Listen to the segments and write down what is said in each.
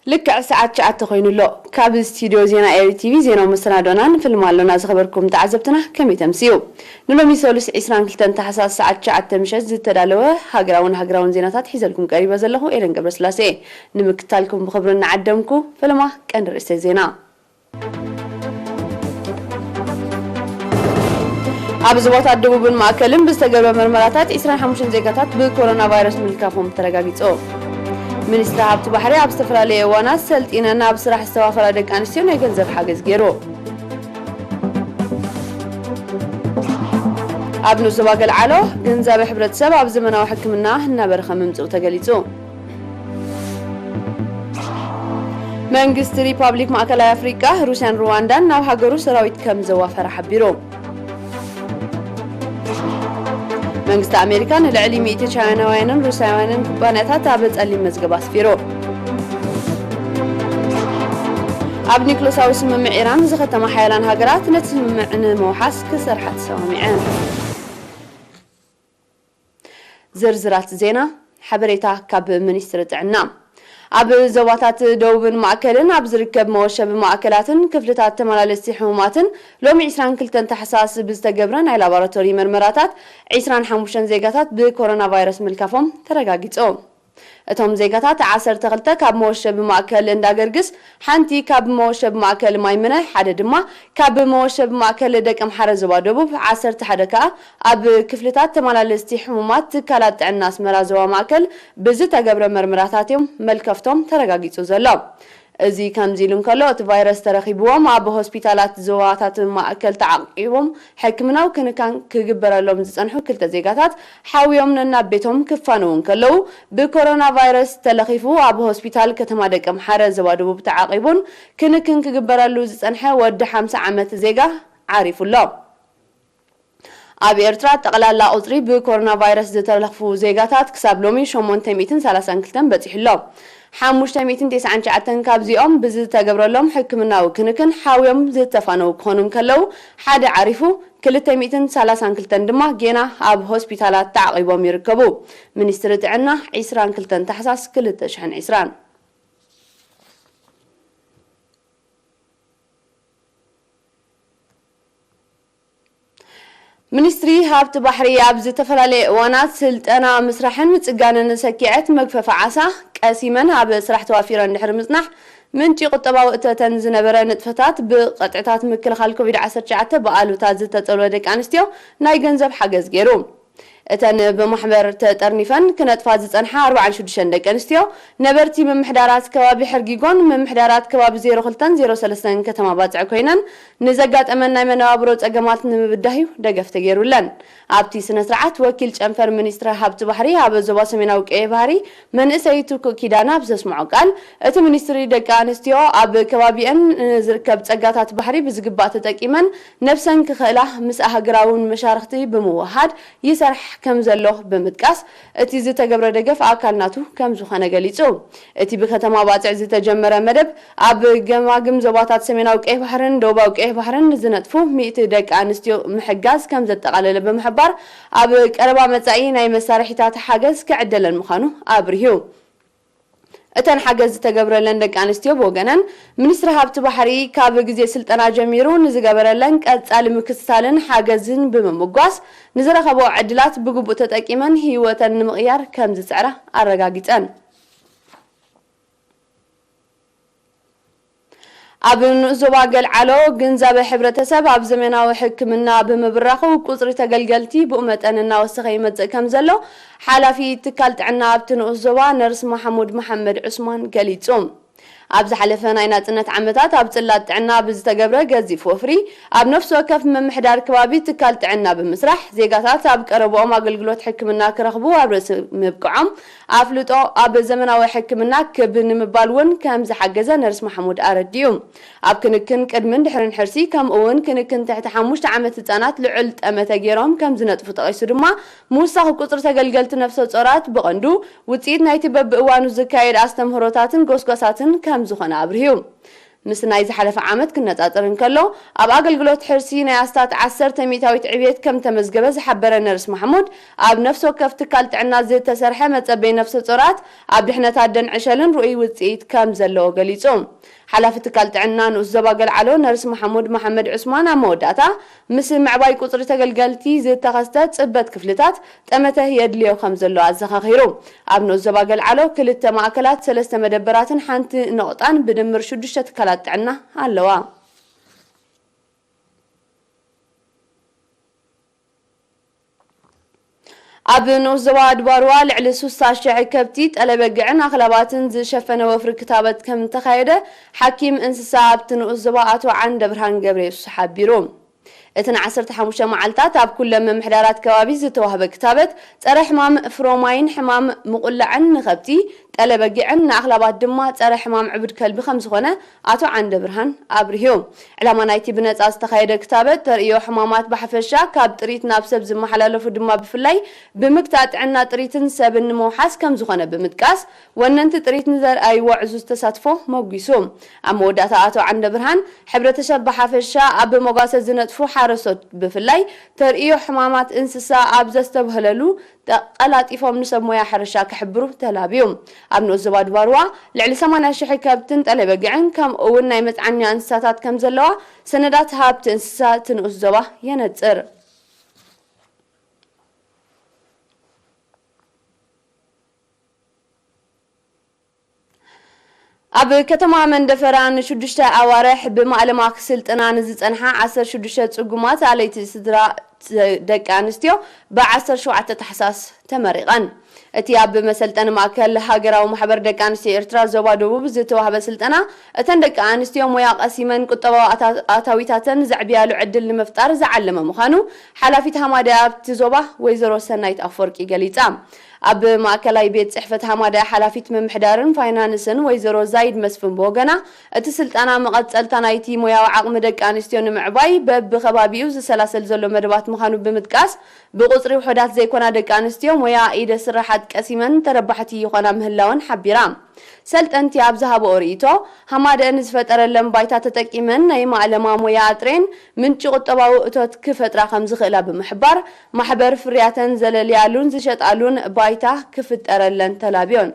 ልክዕ ሰዓት ትሽዓተ ኮይኑ ኣሎ። ካብ ስቱድዮ ዜና ኤሪ ቲቪ ዜናዊ መሰናዶና ንፍልም ኣሎና። ዝኸበርኩም ተዓዘብትና ከመይ ተምስዩ? ንሎሚ ሰሉስ ዕስራን ክልተን ታሕሳስ ሰዓት ትሽዓተ ምሸት ዝተዳለወ ሃገራውን ሃገራውን ዜናታት ሒዘልኩም ቀሪበ ዘለኹ ኤደን ገብረስላሴ። ንምክታልኩም ብኽብሪ እናዓደምኩ፣ ፈለማ ቀንዲ ርእሰ ዜና። ኣብ ዞባታት ደቡብን ማእከልን ብዝተገብረ መርመራታት ዕስራን ሓሙሽተን ዜጋታት ብኮሮና ቫይረስ ምልካፎም ተረጋጊጹ። ሚኒስትሪ ሃብቲ ባሕሪ ኣብ ዝተፈላለየ እዋናት ሰልጢነን ኣብ ስራሕ ዝተዋፈራ ደቂ ኣንስትዮ ናይ ገንዘብ ሓገዝ ገይሩ። ኣብ ንኡስ ዞባ ገልዓሎ ግንዛበ ሕብረተሰብ ኣብ ዘመናዊ ሕክምና እናበረኸ ምምጽኡ ተገሊጹ። መንግስቲ ሪፓብሊክ ማእከላይ ኣፍሪቃ፣ ሩስያን ሩዋንዳን ናብ ሃገሩ ሰራዊት ከም ዘዋፈረ ሓቢሩ። መንግስቲ ኣሜሪካ ንልዕሊ ሚእቲ ቻይናውያንን ሩስያውያንን ኩባንያታት ኣብ ጸሊም መዝገብ ኣስፊሩ። ኣብ ኒክሎሳዊ ስምምዕ ኢራን ዝኸተማ ሓያላን ሃገራት ነቲ ስምምዕ ንምውሓስ ክሰርሓ ተሰማሚዐን። ዝርዝራት ዜና። ሓበሬታ ካብ ሚኒስትሪ ጥዕና። ኣብ ዞባታት ደቡብን ማእከልን ኣብ ዝርከብ መወሸቢ ማእከላትን ክፍልታት ተመላለስቲ ሕሙማትን ሎሚ ዕስራን ክልተን ታሕሳስ ብዝተገብረ ናይ ላቦራቶሪ መርመራታት ዕስራን ሓሙሽተን ዜጋታት ብኮሮና ቫይረስ ምልካፎም ተረጋጊጹ። እቶም ዜጋታት ዓሰርተ ክልተ ካብ መወሸቢ ማእከል እንዳገርግስ፣ ሓንቲ ካብ መወሸቢ ማእከል ማይምነ፣ ሓደ ድማ ካብ መወሸቢ ማእከል ደቀምሓረ ዞባ ደቡብ፣ ዓሰርተ ሓደ ከኣ ኣብ ክፍልታት ተመላለስቲ ሕሙማት ትካላት ጥዕና ኣስመራ ዞባ ማእከል ብዝተገብረ መርመራታት እዮም መልከፍቶም ተረጋጊጹ ዘሎ። እዚ ከምዚ ኢሉ እንከሎ፣ እቲ ቫይረስ ተረኺብዎም ኣብ ሆስፒታላት ዞባታት ማእከል ተዓቂቦም ሕክምናዊ ክንካን ክግበረሎም ዝጸንሑ ክልተ ዜጋታት ሓውዮም ነናብ ቤቶም ክፋነዉ እንከለዉ፣ ብኮሮና ቫይረስ ተለኺፉ ኣብ ሆስፒታል ከተማ ደቀምሓረ ዞባ ደቡብ ተዓቂቡን ክንክን ክግበረሉ ዝጸንሐ ወዲ ሓምሳ ዓመት ዜጋ ዓሪፉ ኣሎ። ኣብ ኤርትራ ጠቕላላ ቁጽሪ ብኮሮና ቫይረስ ዝተለኽፉ ዜጋታት ክሳብ ሎሚ ሸሞንተ ሚእትን ሰላሳን ክልተን በጺሑ ኣሎ። ሓሙሽተ ሚእትን ተስዓን ትሽዓተን ካብዚኦም ብዝተገብረሎም ሕክምናዊ ክንክን ሓውዮም ዝተፋነዉ ክኾኑ እንከለዉ፣ ሓደ ዓሪፉ፣ ክልተ ሚእትን ሰላሳን ክልተን ድማ ጌና ኣብ ሆስፒታላት ተዓቒቦም ይርከቡ። ሚኒስትሪ ጥዕና፣ ዕስራን ክልተን ታሕሳስ ክልተ ሽሕን ዕስራን። ሚኒስትሪ ሃብቲ ባሕሪ ኣብ ዝተፈላለየ እዋናት ስልጠና ምስራሕን ምጽጋንን ሰኪዐት መግፈፊ ዓሳ ቀሲመን ኣብ ስራሕ ተዋፊረን ድሕሪ ምጽናሕ፣ ምንጪ ቁጠባዊ እቶተን ዝነበረ ንጥፈታት ብቐጥዕታት ምክልኻል ኮቪድ ዓሰርተ ትሽዓተ ብኣሉታ ዝተጸልወ ደቂ ኣንስትዮ ናይ ገንዘብ ሓገዝ ገይሩ። እተን ብማሕበር ተጠርኒፈን ክነጥፋ ዝጸንሓ ኣርባዓን ሽዱሽተን ደቂ ኣንስትዮ፣ ነበርቲ ምምሕዳራት ከባቢ ሕርጊጎን ምምሕዳራት ከባቢ ዜሮ ክልተን ዜሮ ሰለስተን ከተማ ባጽዕ ኮይነን፣ ንዘጋጠመን ናይ መነባብሮ ጸገማት ንምብዳህ እዩ ደገፍ ተገይሩለን። ኣብቲ ስነ ስርዓት፣ ወኪል ጨንፈር ሚኒስትሪ ሃብቲ ባሕሪ ኣብ ዞባ ሰሜናዊ ቀይሕ ባሕሪ መንእሰይ ትኩእ ኪዳነ ኣብ ዘስምዖ ቃል፣ እቲ ሚኒስትሪ ደቂ ኣንስትዮ ኣብ ከባቢአን ንዝርከብ ጸጋታት ባሕሪ ብዝግባእ ተጠቂመን ነብሰን ክኽእላ ምስ ኣህጉራውን መሻርኽቲ ብምውሃድ ይሰርሕ ከም ዘሎ ብምጥቃስ፣ እቲ ዝተገብረ ደገፍ ኣካል ናቱ ከም ዝኾነ ገሊጹ። እቲ ብከተማ ባጽዕ ዝተጀመረ መደብ፣ ኣብ ገማግም ዞባታት ሰሜናዊ ቀይሕ ባሕርን ደቡባዊ ቀይሕ ባሕርን ንዝነጥፉ ሚእቲ ደቂ ኣንስትዮ ምሕጋዝ ከም ዘጠቓለለ ብምሕባር፣ ኣብ ቀረባ መጻኢ ናይ መሳርሒታት ሓገዝ ክዕደለን ምዃኑ ኣብሪሁ። እተን ሓገዝ ዝተገብረለን ደቂ ኣንስትዮ ብወገነን፣ ሚኒስትሪ ሃብቲ ባሕሪ ካብ ግዜ ስልጠና ጀሚሩ ንዝገበረለን ቀጻሊ ምክትታልን ሓገዝን ብምምጓስ፣ ንዝረኸበኦ ዕድላት ብግቡእ ተጠቂመን ህይወተን ንምቕያር ከም ዝጽዕራ ኣረጋጊጸን። ኣብ ንኡስ ዞባ ገልዓሎ፣ ግንዛበ ሕብረተሰብ ኣብ ዘመናዊ ሕክምና ብምብራኹ፣ ቁጽሪ ተገልገልቲ ብኡ መጠን እናወሰኸ ይመጽእ ከም ዘሎ፣ ሓላፊ ትካል ጥዕና ኣብቲ ንኡስ ዞባ ነርስ መሓሙድ መሓመድ ዑስማን ገሊጹ። ኣብ ዝሓለፈ ናይ ናጽነት ዓመታት፣ ኣብ ጽላት ጥዕና ብዝተገብረ ገዚፍ ወፍሪ፣ ኣብ ነፍሲ ወከፍ ምምሕዳር ከባቢ ትካል ጥዕና ብምስራሕ፣ ዜጋታት ኣብ ቀረብኦም ኣገልግሎት ሕክምና ክረኽቡ ኣብ ርእሲ ምብቅዖም፣ ኣፍልጦ ኣብ ዘመናዊ ሕክምና ክብ ንምባል እውን ከም ዝሓገዘ ነርስ ማሕሙድ ኣረዲኡ። ኣብ ክንክን ቅድምን ድሕርን ሕርሲ፣ ከምኡ እውን ክንክን ትሕቲ ሓሙሽተ ዓመት ህጻናት ልዑል ጠመተ ገይሮም ከም ዝነጥፉ ጠቒሱ ድማ፣ ምውሳኽ ቁጽሪ ተገልገልቲ ነፍሰ ጾራት ብቐንዱ ውጽኢት ናይቲ በብእዋኑ ዝካየድ ኣስተምህሮታትን ጎስጓሳትን ከም ዝኾነ ኣብሪሁ። ምስ ናይ ዝሓለፈ ዓመት ክነጻጸር እንከሎ፣ ኣብ ኣገልግሎት ሕርሲ ናይ ኣስታት ዓሰርተ ሚእታዊት ዕብየት ከም ተመዝገበ ዝሓበረ ነርስ ማሕሙድ፣ ኣብ ነፍሲ ወከፍ ትካል ጥዕና ዝተሰርሐ መጸበይ ነፍሰ ጾራት ኣብ ድሕነት ኣደን ዕሸልን ርኡይ ውጽኢት ከም ዘለዎ ገሊጹ። ሓላፊ ትካል ጥዕና ንኡስ ዞባ ገልዓሎ ነርስ ማሕሙድ መሓመድ ዑስማን ኣብ መወዳእታ፣ ምስ ምዕባይ ቁጽሪ ተገልገልቲ ዝተኸስተ ጽበት ክፍልታት ጠመተ የድልዮ ከም ዘሎ ኣዘኻኺሩ። ኣብ ንኡስ ዞባ ገልዓሎ ክልተ ማእከላት፣ ሰለስተ መደበራትን ሓንቲ ነቑጣን ብድምር ሽዱሽተ ትካላት ጥዕና ኣለዋ። ኣብ ንኡስ ዞባ ኣድባርዋ ልዕሊ ሱሳ ሽሕ ከብቲ፣ ጠለበግዕን ኣኽላባትን ዝሸፈነ ወፍሪ ክታበት ከም እተኻየደ ሓኪም እንስሳ ኣብቲ ንኡስ ዞባ ኣቶ ዓንደብርሃን ገብረየሱስ ሓቢሩ። እቲ ን15 መዓልታት ኣብ ኩለን ምምሕዳራት ከባቢ ዝተዋህበ ክታበት ጸረ ሕማም ፍሮማይን፣ ሕማም ምቑላዕን ንኸብቲ፣ ጠለበጊዕን ንኣኽላባት ድማ ጸረ ሕማም ዕቡድ ከልቢ ከም ዝኾነ ኣቶ ዓንደብርሃን ኣብሪሁ። ዕላማ ናይቲ ብነጻ ዝተኻየደ ክታበት፣ ተርእዮ ሕማማት ብሓፈሻ፣ ካብ ጥሪት ናብ ሰብ ዝመሓላለፉ ድማ ብፍላይ፣ ብምግታእ ጥዕና ጥሪትን ሰብን ንምውሓስ ከም ዝኾነ ብምጥቃስ፣ ወነንቲ ጥሪት ንዘርኣይዎ ዕዙዝ ተሳትፎ መጒሱ። ኣብ መወዳእታ ኣቶ ዓንደብርሃን፣ ሕብረተሰብ ብሓፈሻ፣ ኣብ መጓሰ ዝነጥፉ ሓረስቶት ብፍላይ፣ ተርእዮ ሕማማት እንስሳ ኣብ ዘስተብህለሉ፣ ቀላጢፎም ንሰብ ሞያ ሕርሻ ክሕብሩ ተላብዩ። ኣብ ንኡስ ዞባ ድባርዋ ልዕሊ ሰማንያ ሽሕ ከብትን ጠለበግዕን፣ ከምኡ እውን ናይ መጽዓኛ እንስሳታት ከም ዘለዋ ሰነዳት ሃብቲ እንስሳ እቲ ንኡስ ዞባ የነጽር። ኣብ ከተማ መንደፈራ ንሽዱሽተ ኣዋርሕ ብማእለማ ክስልጥና ንዝጸንሓ ዓሰርተ ሽዱሽተ ጽጉማት ኣለይቲ ስድራ ደቂ ኣንስትዮ ብ ዓሰርተ ሸውዓተ ታሕሳስ ተመሪቐን። እቲ ኣብ መሰልጠኒ ማእከል ሃገራዊ ማሕበር ደቂ ኣንስትዮ ኤርትራ ዞባ ደቡብ ዝተዋህበ ስልጠና፣ እተን ደቂ ኣንስትዮ ሞያ ቀሲመን ቁጠባዊ ኣታ-፣ ኣታዊታተን ዘዕብያሉ ዕድል ንምፍጣር ዝዓለመ ምዃኑ ሓላፊት ሃማደ ኣብቲ ዞባ ወይዘሮ ሰናይት ኣፈወርቂ ገሊጻ። ኣብ ማእከላይ ቤት ጽሕፈት ሃማደ ሓላፊት ምምሕዳርን ፋይናንስን ወይዘሮ ዛይድ መስፍን ብወገና፣ እቲ ስልጠና መቐጸልታ ናይቲ ሞያዊ ዓቕሚ ደቂ ኣንስትዮ ንምዕባይ በብኸባቢኡ ዝሰላሰል ዘሎ መደባት ምዃኑ ብምጥቃስ፣ ብቁጽሪ ውሑዳት ዘይኮና ደቂ ኣንስትዮ ሞያ ኢደ ስራሓት ቀሲመን ተረባሕቲ ይኾና ምህላወን ሓቢራ። ሰልጠንቲ ኣብ ዝሃብኦ ርእይቶ፣ ሃማደ ንዝፈጠረለን ባይታ ተጠቂመን ናይ ማእለማ ሞያ ኣጥሬን ምንጪ ቁጠባዊ እቶት ክፈጥራ ከም ዝኽእላ ብምሕባር፣ ማሕበር ፍርያተን ዘለልያሉን ዝሸጣሉን ባይታ ክፍጠረለን ተላብዮን።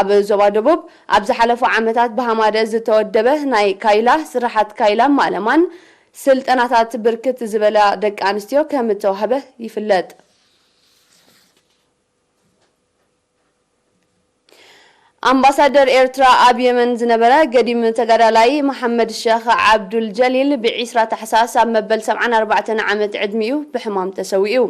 ኣብ ዞባ ደቡብ ኣብ ዝሓለፉ ዓመታት ብሃማደ ዝተወደበ ናይ ካይላ ስራሓት ካይላ ማእለማን ስልጠናታት ብርክት ዝበላ ደቂ ኣንስትዮ ከም እተዋህበ ይፍለጥ። ኣምባሳደር ኤርትራ ኣብ የመን ዝነበረ ገዲም ተጋዳላይ መሓመድ ሸኽ ዓብዱል ጀሊል ብ20 ታሕሳስ ኣብ መበል ሰብዓን ኣርባዕተን ዓመት ዕድሚኡ ብሕማም ተሰዊኡ።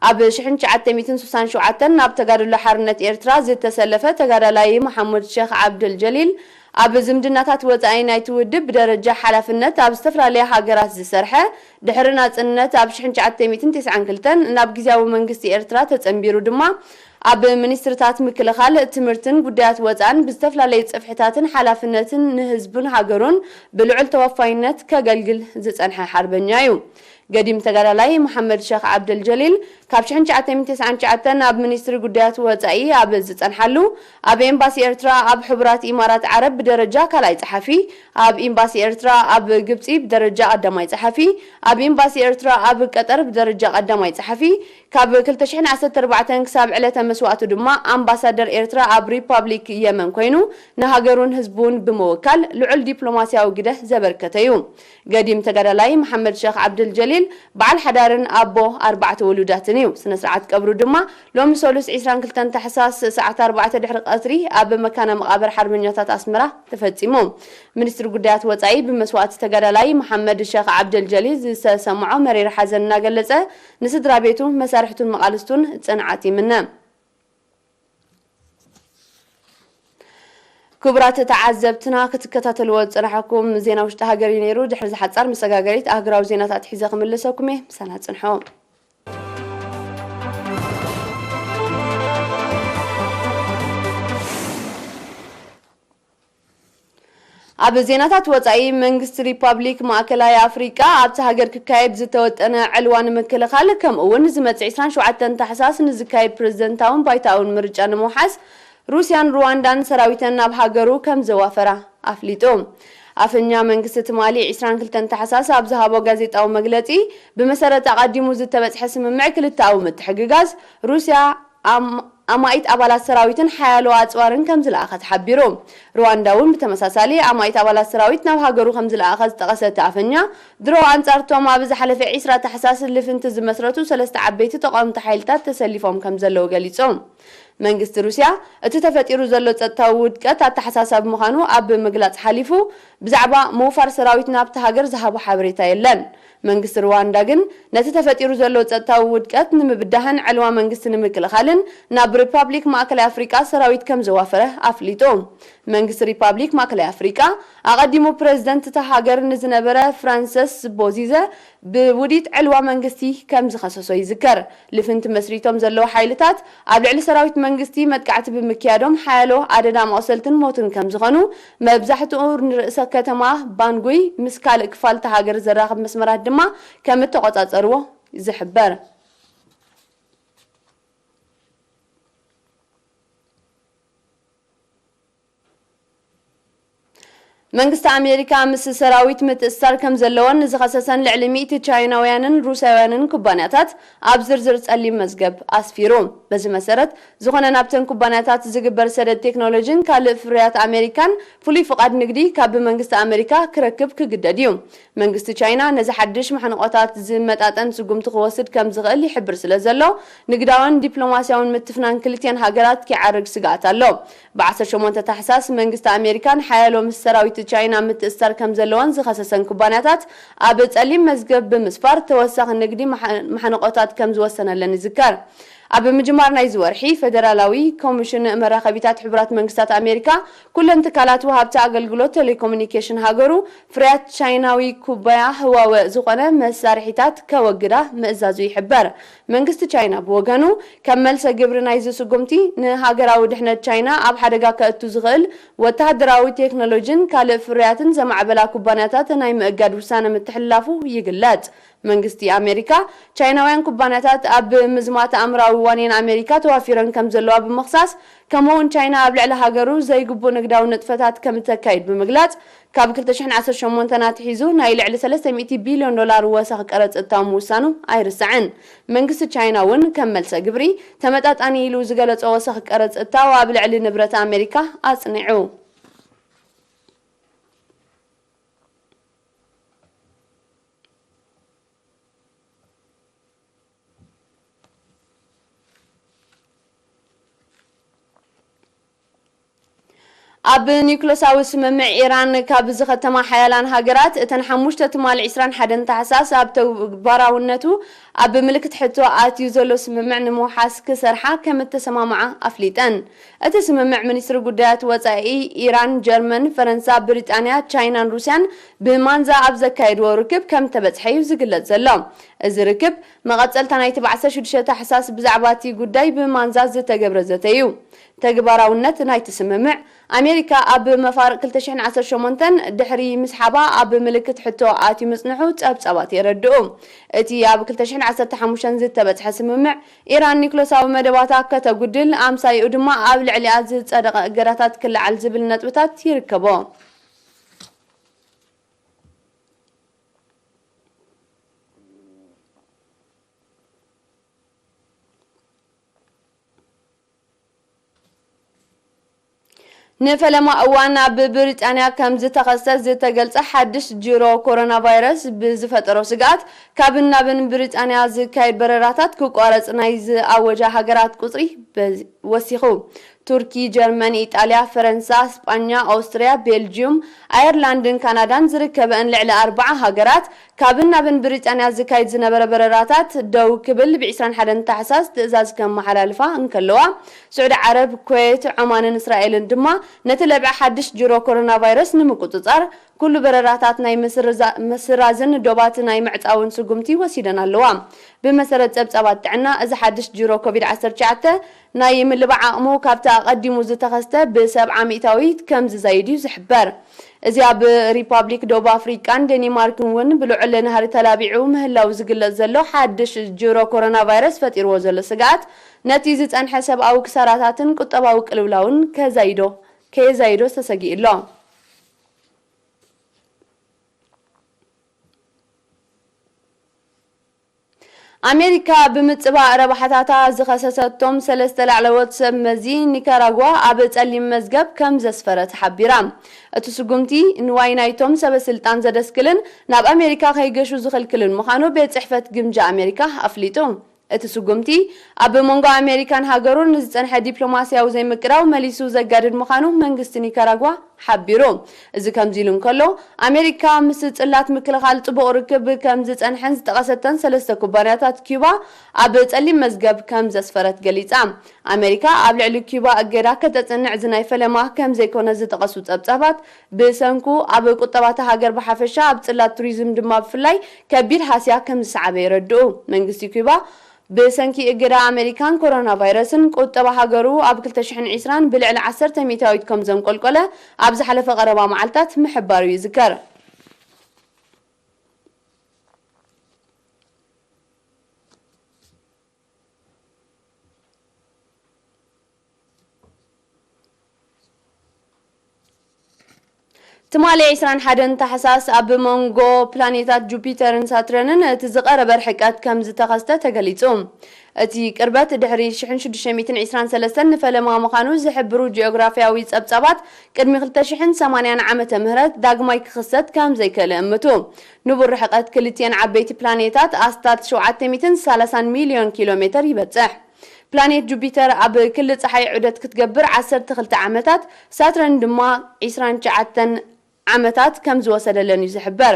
ኣብ ሽሕን ትሽዓተ ሚእትን ስሳን ሸውዓተን ናብ ተጋድሎ ሓርነት ኤርትራ ዝተሰለፈ ተጋዳላይ መሓሙድ ሸኽ ዓብደል ጀሊል፣ ኣብ ዝምድናታት ወጻኢ ናይቲ ውድብ ብደረጃ ሓላፍነት ኣብ ዝተፈላለያ ሃገራት ዝሰርሐ፣ ድሕሪ ናጽነት ኣብ ሽሕን ትሽዓተ ሚእትን ተስዓን ክልተን ናብ ግዝያዊ መንግስቲ ኤርትራ ተጸንቢሩ ድማ፣ ኣብ ሚኒስትርታት ምክልኻል፣ ትምህርትን ጉዳያት ወጻእን ብዝተፈላለዩ ጽፍሕታትን ሓላፍነትን ንህዝቡን ሃገሩን ብልዑል ተወፋይነት ከገልግል ዝጸንሐ ሓርበኛ እዩ። ገዲም ተጋዳላይ መሓመድ ሸኽ ዓብደል ጀሊል፣ ካብ ሽሕን ትሽዓተ ሚእትን ተስዓን ትሽዓተን ኣብ ሚኒስትሪ ጉዳያት ወጻኢ ኣብ ዝጸንሓሉ፣ ኣብ ኤምባሲ ኤርትራ ኣብ ሕቡራት ኢማራት ዓረብ ብደረጃ ካልኣይ ጸሓፊ፣ ኣብ ኤምባሲ ኤርትራ ኣብ ግብጺ ብደረጃ ቀዳማይ ጸሓፊ፣ ኣብ ኤምባሲ ኤርትራ ኣብ ቀጠር ብደረጃ ቀዳማይ ጸሓፊ፣ ካብ ክልተ ሽሕን ዓሰርተ ኣርባዕተን ክሳብ ዕለተ መስዋእቱ ድማ ኣምባሳደር ኤርትራ ኣብ ሪፓብሊክ የመን ኮይኑ፣ ንሃገሩን ህዝቡን ብምውካል ልዑል ዲፕሎማስያዊ ግደ ዘበርከተ እዩ። ገዲም ተጋዳላይ መሓመድ ሸኽ ዓብድል ጀሊል በዓል ሓዳርን ኣቦ ኣርባዕተ ውሉዳትን እዩ። ስነ ስርዓት ቀብሩ ድማ ሎሚ ሰሉስ ዕስራን ክልተን ታሕሳስ ሰዓት ኣርባዕተ ድሕሪ ቀትሪ ኣብ መካነ መቓብር ሓርበኛታት ኣስመራ ተፈጺሙ። ሚኒስትሪ ጉዳያት ወጻኢ ብመስዋእቲ ተጋዳላይ መሓመድ ሸኽ ዓብደል ጀሊል ዝተሰምዖ መሪር ሓዘን እናገለጸ፣ ንስድራ ቤቱ፣ መሳርሕቱን መቓልስቱን ጽንዓት ይምነ። ክቡራት ተዓዘብትና፣ ክትከታተልዎ ዝጸናሕኩም ዜና ውሽጢ ሃገር እዩ ነይሩ። ድሕሪ እዚ ሓጻር መሰጋገሪት ኣህጉራዊ ዜናታት ሒዘ ክምልሰኩም እየ። ምሳና ጽንሑ። ኣብ ዜናታት ወጻኢ፣ መንግስቲ ሪፓብሊክ ማእከላይ ኣፍሪቃ ኣብቲ ሃገር ክካየድ ዝተወጠነ ዕልዋ ንምክልኻል፣ ከምኡ እውን ዝመጽእ ዕስራን ሸውዓተን ታሕሳስ ንዝካየድ ፕረዚደንታውን ባይታውን ምርጫ ንምውሓስ ሩስያን ሩዋንዳን ሰራዊተን ናብ ሃገሩ ከም ዘዋፈራ ኣፍሊጡ። ኣፈኛ መንግስቲ ትማሊ ዕስራን ክልተን ታሕሳስ ኣብ ዝሃቦ ጋዜጣዊ መግለጺ፣ ብመሰረት ኣቐዲሙ ዝተበጽሐ ስምምዕ ክልተኣዊ ምትሕግጋዝ፣ ሩስያ ኣም-፣ ኣማኢት ኣባላት ሰራዊትን ሓያሎ ኣጽዋርን ከም ዝለኣኸት ሓቢሩ። ሩዋንዳ እውን ብተመሳሳሊ ኣማኢት ኣባላት ሰራዊት ናብ ሃገሩ ከም ዝለኣኸ ዝጠቐሰ እቲ ኣፈኛ፣ ድሮ ኣንጻርቶም ኣብ ዝሓለፈ ዕስራ ታሕሳስ ልፍንቲ ዝመስረቱ ሰለስተ ዓበይቲ ተቓወምቲ ሓይልታት ተሰሊፎም ከም ዘለዉ ገሊጹ። መንግስቲ ሩስያ፣ እቲ ተፈጢሩ ዘሎ ጸጥታዊ ውድቀት ኣተሓሳሳቢ ምዃኑ ኣብ ምግላጽ ሓሊፉ፣ ብዛዕባ ምውፋር ሰራዊት ናብቲ ሃገር ዝሃቦ ሓበሬታ የለን። መንግስቲ ሩዋንዳ ግን፣ ነቲ ተፈጢሩ ዘሎ ጸጥታዊ ውድቀት ንምብዳህን ዕልዋ መንግስቲ ንምክልኻልን ናብ ሪፓብሊክ ማእከላይ ኣፍሪቃ ሰራዊት ከም ዘዋፈረ ኣፍሊጡ። መንግስቲ ሪፓብሊክ ማእከላይ ኣፍሪቃ፣ ኣቐዲሙ ፕረዚደንት እታ ሃገር ንዝነበረ ፍራንሰስ ቦዚዘ ብውዲት ዕልዋ መንግስቲ ከም ዝኸሰሶ ይዝከር። ልፍንቲ መስሪቶም ዘለዉ ሓይልታት ኣብ ልዕሊ ሰራዊት መንግስቲ መጥቃዕቲ ብምክያዶም ሓያሎ ኣደዳ መቑሰልትን ሞትን ከም ዝኾኑ፣ መብዛሕትኡ ንርእሰ ከተማ ባንጉይ ምስ ካልእ ክፋል እታ ሃገር ዘራኽብ መስመራት ድማ ከም እተቖጻጸርዎ ዝሕበር። መንግስቲ ኣሜሪካ ምስ ሰራዊት ምትእስሳር ከም ዘለዎን ንዝኸሰሰን ልዕሊ ሚእቲ ቻይናውያንን ሩስያውያንን ኩባንያታት ኣብ ዝርዝር ጸሊም መዝገብ ኣስፊሩ። በዚ መሰረት፣ ዝኾነ ናብተን ኩባንያታት ዝግበር ሰደድ ቴክኖሎጂን ካልእ ፍርያት ኣሜሪካን ፍሉይ ፍቓድ ንግዲ ካብ መንግስቲ ኣሜሪካ ክረክብ ክግደድ እዩ። መንግስቲ ቻይና ነዚ ሓድሽ ማሕንቖታት ዝመጣጠን ስጉምቲ ክወስድ ከም ዝኽእል ይሕብር ስለ ዘሎ፣ ንግዳውን ዲፕሎማስያውን ምትፍናን ክልቲኣን ሃገራት ኪዓርግ ስግኣት ኣሎ። ብ ዓሰርተ ሸሞንተ ታሕሳስ መንግስቲ ኣሜሪካን ሓያሎ ምስ ሰራዊት ቻይና ምትእስሳር ከም ዘለወን ዝኸሰሰን ኩባንያታት ኣብ ጸሊም መዝገብ ብምስፋር ተወሳኺ ንግዲ ማሓ-፣ ማሕንቖታት ከም ዝወሰነለን ይዝከር። ኣብ ምጅማር ናይዚ ወርሒ፣ ፌደራላዊ ኮሚሽን መራኸቢታት ሕቡራት መንግስታት ኣሜሪካ ኩለን ትካላት ወሃብቲ ኣገልግሎት ቴሌኮሙኒኬሽን ሃገሩ ፍርያት ቻይናዊ ኩባያ ህዋወ ዝኾነ መሳርሒታት ከወግዳ ምእዛዙ ይሕበር። መንግስቲ ቻይና ብወገኑ፣ ከም መልሰ ግብሪ ናይዚ ስጉምቲ፣ ንሃገራዊ ድሕነት ቻይና ኣብ ሓደጋ ከእቱ ዝኽእል ወተሃደራዊ ቴክኖሎጂን ካልእ ፍርያትን ዘማዕበላ ኩባንያታት ናይ ምእጋድ ውሳነ ምትሕልላፉ ይግለጽ። መንግስቲ ኣሜሪካ፣ ቻይናውያን ኩባንያታት ኣብ ምዝማት ኣእምራዊ ዋኒን ኣሜሪካ ተዋፊረን ከም ዘለዋ ብምኽሳስ፣ ከምኡ'ውን ቻይና ኣብ ልዕሊ ሃገሩ ዘይግቡእ ንግዳዊ ንጥፈታት ከም እተካይድ ብምግላጽ፣ ካብ ክልተ ሽሕን ዓሰርተ ሸሞንተን ኣትሒዙ ናይ ልዕሊ ሰለስተ ሚእቲ ቢልዮን ዶላር ወሰኽ ቀረጽ እታው ምውሳኑ ኣይርሳዕን። መንግስቲ ቻይና እውን ከም መልሰ ግብሪ ተመጣጣኒ ኢሉ ዝገለጾ ወሰኽ ቀረጽ እታው ኣብ ልዕሊ ንብረት ኣሜሪካ ኣጽኒዑ። ኣብ ኒውክለሳዊ ስምምዕ ኢራን ካብ ዝኸተማ ሓያላን ሃገራት፣ እተን ሓሙሽተ ትማሊ ዕስራን ሓደን ታሕሳስ ኣብ ተግባራውነቱ ኣብ ምልክት ሕቶ ኣትዩ ዘሎ ስምምዕ ንምውሓስ ክሰርሓ ከም እተሰማምዓ ኣፍሊጠን። እቲ ስምምዕ ሚኒስትሪ ጉዳያት ወጻኢ ኢራን፣ ጀርመን፣ ፈረንሳ፣ ብሪጣንያ፣ ቻይናን ሩስያን ብማንዛ ኣብ ዘካየድዎ ርክብ ከም ተበጽሐ እዩ ዝግለጽ ዘሎ። እዚ ርክብ መቐጸልታ ናይቲ ብ ዓሰርተ ሽዱሽተ ታሕሳስ ብዛዕባ እቲ ጉዳይ ብማንዛ ዝተገብረ ዘተ እዩ። ተግባራውነት ናይቲ ስምምዕ፣ ኣሜሪካ ኣብ መፋርቕ ክልተ ሽሕን ዓሰርተ ሸሞንተን ድሕሪ ምስሓባ ኣብ ምልክት ሕቶ ኣትዩ ምጽንሑ ጸብጻባት የረድኡ። እቲ ኣብ ክልተ ሽሕን ዓሰርተ ሓሙሽተን ዝተበጽሐ ስምምዕ፣ ኢራን ኒውክለሳዊ መደባታ ከተጉድል፣ ኣምሳይኡ ድማ ኣብ ልዕሊኣ ዝጸደቐ እገዳታት ክለዓል ዝብል ነጥብታት ይርከቦ። ንፈለማ እዋን ኣብ ብሪጣንያ ከም ዝተኸስተ ዝተገልጸ ሓድሽ ጅሮ ኮሮና ቫይረስ ብዝፈጠሮ ስግኣት፣ ካብን ናብን ብሪጣንያ ዝካየድ በረራታት ክቋረጽ ናይ ዝኣወጃ ሃገራት ቁጽሪ በዚ-፣ ወሲኹ። ቱርኪ፣ ጀርመን፣ ኢጣልያ፣ ፈረንሳ፣ ስጳኛ፣ ኣውስትርያ፣ ቤልጅዩም፣ ኣየርላንድን ካናዳን ዝርከበአን ልዕሊ ኣርብዓ ሃገራት፣ ካብን ናብን ብሪጣንያ ዝካየድ ዝነበረ በረራታት ደው ክብል ብ ዕስራን ሓደን ታሕሳስ ትእዛዝ ከመሓላልፋ እንከለዋ፣ ስዑዲ ዓረብ፣ ኩዌት፣ ዖማንን እስራኤልን ድማ ነቲ ለብዒ ሓድሽ ጅሮ ኮሮና ቫይረስ ንምቁጽጻር ኩሉ በረራታት ናይ ምስርዛ-፣ ምስራዝን ዶባት ናይ ምዕጻውን ስጉምቲ ወሲደን ኣለዋ። ብመሰረት ጸብጻባት ጥዕና፣ እዚ ሓድሽ ጅሮ ኮቪድ ዓሰርተ ትሽዓተ ናይ ምልባዕ ዓቕሙ ካብቲ ኣቐዲሙ ዝተኸስተ ብሰብዓ ሚእታዊት ከም ዝዛይድ እዩ ዝሕበር። እዚ ኣብ ሪፓብሊክ ደቡብ ኣፍሪቃን ዴኒማርክን እውን ብልዑል ናህሪ ተላቢዑ ምህላው ዝግለጽ ዘሎ ሓድሽ ጅሮ ኮሮና ቫይረስ ፈጢርዎ ዘሎ ስግኣት፣ ነቲ ዝጸንሐ ሰብኣዊ ክሳራታትን ቁጠባዊ ቅልውላውን ከዛይዶ፣ ከየዛይዶ ተሰጊኡ ኣሎ። ኣሜሪካ ብምጽባእ ረብሓታታ ዝኸሰሰቶም ሰለስተ ላዕለዎት ሰብ መዚ ኒካራጓ ኣብ ጸሊም መዝገብ ከም ዘስፈረት ሓቢራ። እቲ ስጉምቲ ንዋይ ናይቶም ሰበ ስልጣን ዘደስክልን ናብ ኣሜሪካ ከይገሹ ዝኽልክልን ምዃኑ ቤት ጽሕፈት ግምጃ ኣሜሪካ ኣፍሊጡ። እቲ ስጉምቲ ኣብ መንጎ ኣሜሪካን ሃገሩን ንዝጸንሐ ዲፕሎማስያዊ ዘይምቅራው መሊሱ ዘጋድድ ምዃኑ መንግስቲ ኒካራጓ ሓቢሩ። እዚ ከምዚ ኢሉ እንከሎ፣ ኣሜሪካ ምስ ጽላት ምክልኻል ጽቡቕ ርክብ ከም ዝጸንሐን ዝጠቐሰተን ሰለስተ ኩባንያታት ኪዩባ ኣብ ጸሊም መዝገብ ከም ዘስፈረት ገሊጻ። ኣሜሪካ ኣብ ልዕሊ ኪዩባ እገዳ ከተጽንዕ እዚ ናይ ፈለማ ከም ዘይኮነ ዝጠቐሱ ጸብጻባት፣ ብሰንኩ ኣብ ቁጠባታ ሃገር ብሓፈሻ ኣብ ጽላት ቱሪዝም ድማ ብፍላይ ከቢድ ሃስያ ከም ዝሰዓበ የረድኡ። መንግስቲ ኪዩባ ብሰንኪ እገዳ ኣሜሪካን ኮሮና ቫይረስን ቁጠባ ሃገሩ ኣብ ክልተ ሽሕን ዕስራን ብልዕሊ ዓሰርተ ሚእታዊት ከም ዘንቆልቆለ ኣብ ዝሓለፈ ቀረባ መዓልታት ምሕባሩ ይዝከር። ትማሊ ዕስራን ሓደን ታሕሳስ ኣብ መንጎ ፕላኔታት ጁፒተርን ሳትረንን እቲ ዝቐረበ ርሕቀት ከም ዝተኸስተ ተገሊጹ። እቲ ቅርበት ድሕሪ ሽሕን ሽዱሽተ ሚእትን ዕስራን ሰለስተን ንፈለማ ምዃኑ ዝሕብሩ ጂኦግራፍያዊ ጸብጻባት፣ ቅድሚ ክልተ ሽሕን ሰማንያን ዓመተ ምህረት ዳግማይ ክኽሰት ከም ዘይክእል እምቱ። ንቡር ርሕቀት ክልቲኤን ዓበይቲ ፕላኔታት ኣስታት ሸውዓተ ሚእትን ሰላሳን ሚልዮን ኪሎ ሜተር ይበጽሕ። ፕላኔት ጁፒተር ኣብ ክሊ ጸሓይ ዑደት ክትገብር ዓሰርተ ክልተ ዓመታት፣ ሳትረን ድማ ዕስራን ትሽዓተን ዓመታት ከም ዝወሰደለን እዩ ዝሕበር።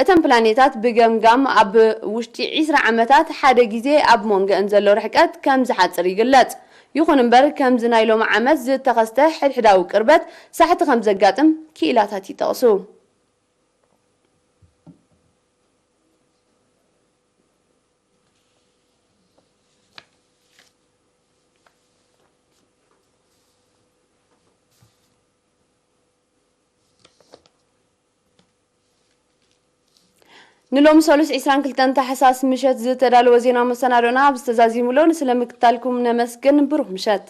እተን ፕላኔታት ብገምጋም ኣብ ውሽጢ ዕስራ ዓመታት ሓደ ግዜ ኣብ መንጎአን ዘሎ ርሕቀት ከም ዝሓጽር ይግለጽ። ይኹን እምበር፣ ከምዚ ናይ ሎሚ ዓመት ዝተኸስተ ሕድሕዳዊ ቅርበት ሳሕቲ ከም ዘጋጥም ክኢላታት ይጠቕሱ። ንሎሚ ሰሉስ ዕስራን ክልተን ታሕሳስ ምሸት ዝተዳለወ ዜና መሰናዶና ኣብዚ ተዛዚሙ ኣሎ። ንስለ ምክታልኩም ነመስግን። ብሩኽ ምሸት።